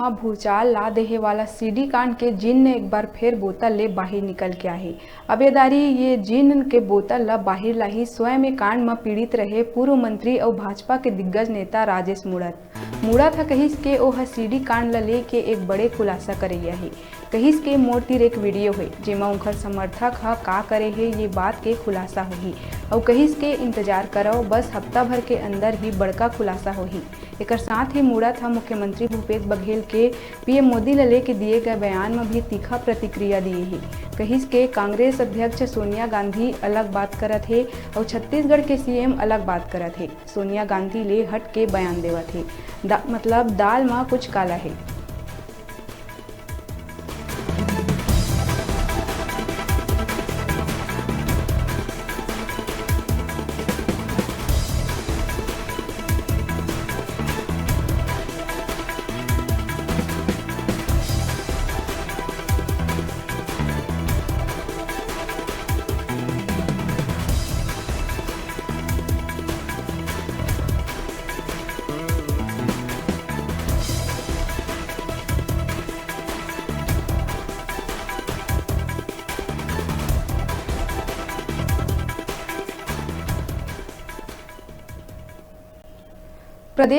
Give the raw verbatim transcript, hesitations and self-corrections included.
भूचाल ला देहे वाला सीडी कांड के जिन्न एक बार फेर बोतल ले बाहिर निकल के आहे। अब ये दारी ये जिन्न के बोतल ला बाहिर लाही स्वयं ए कांड म पीड़ित रहे पूर्व मंत्री अउ भाजपा के दिग्गज नेता राजेश मूणत। मूणत ह कहिस के ओह सीडी कांड ला लेके एक बड़े खुलासा करइया हे। कहिस के मोर तीर एक वीडियो हे, जेमा उंखर समर्थक ह का करे हे, ये बात के खुलासा होही। अउ कहिस के इंतजार करव, बस हफ्ता भर के अंदर ही बड़का खुलासा होही। एकर साथ ही मूणत ह मुख्यमंत्री भूपेश बघेल के पीएम मोदी ल लेके दिए गए बयान म भी तीखा प्रतिक्रिया दिए हे। कहिस के कांग्रेस अध्यक्ष सोनिया गांधी अलग बात करत हे अउ छत्तीसगढ़ के सीएम अलग बात करत हे। सोनिया गांधी ले हट के बयान देवत हे। दा-, मतलब दाल म कुछ काला हे।